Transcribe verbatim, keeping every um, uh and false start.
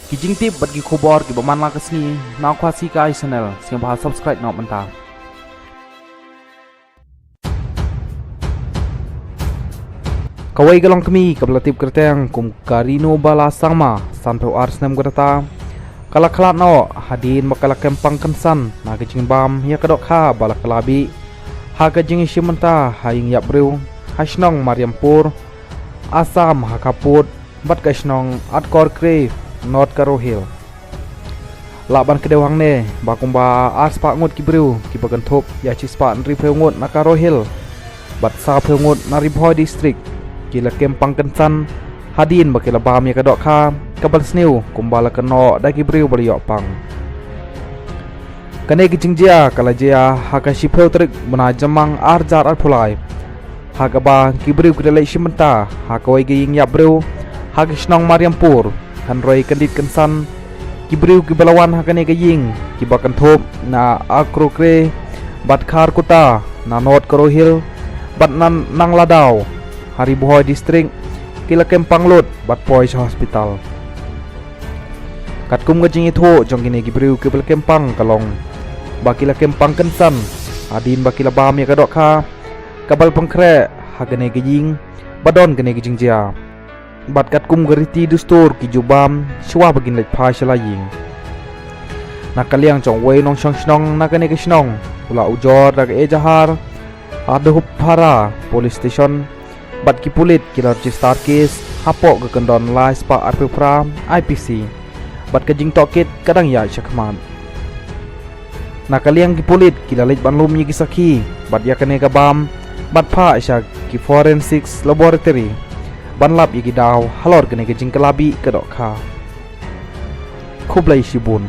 Ki jingtip bad ki khubor kiba man la ka sngi na Khasi Kai Channel, sngewbha subscribe noh mynta. Kawei ka longkmie kaba la tip kyrteng kum ka Rinu Bala Sangma, sanphew ar snem ka rta, ka la khlad noh hadien ba ka la kem pang kynsan na ka jingbam ïa ka dohkha ba la kylla bih ha ka jingïashim bynta ha ïing ïap briew ha shnong Mariampur, Assam, ha khappud bad ka shnong Atkor Kre, North Garo Hills. Lah ban kdew hangne ba kumba arspah ngut ki briew kiba kynthup ïa shispah hynriewphew ngut na Garo Hills bad sawphew ngut na Ri Bhoi District ki la kem pang kynsan hadien ba ki la bam ïa ka dohkha kaba la sniew kumba la kynnoh da ki briew ba la ïoh pang. Kane ka jingjia ka la jia ha ka shiphew tarik bnai Jymmang ar hajar arphew lai, ha kaba ki briew ki la leit shim bynta ha kawei ka ïing ïap briew ha ka shnong Mariampur, hynrei kyndit kynsan ki briew kiba la wan ha kane ka ïing kiba kynthup na Atkor Kre bad Kharkutta na North Garo Hills bad na Nangladaw ha Ri Bhoi District ki la kem pang lut bad poi sha hospital. Katkum ka jingïathuh jong kine ki briew kiba la kem pang ka long ba ki la kem pang kynsan hadien ba ki la bam ïa ka dohkha kaba la pynkhreh ha kane ka ïing ba don kane ka jingjia. Bad katkum ka riti dustur ki ju bam shuwa ba kin leit phai sha la ïing. Na ka liang jong uwei u nongshong shnong na kane ka shnong, u la ujor da ka ejahar ha Dhuphara Police Station, bad ki pulit ki la register case hapoh ka kyndon lai spah arphew phra I P C, bad ka jingtohkit ka dang ïaid shakhmat. Na ka liang ki pulit ki la leit ban lum ïa ki sakhi bad ïa kane ka bam bad phah sha ki forensics laboratory ban lap ïa ki daw halor kane ka jingkylla bih ka dohkha. Khublei shibun.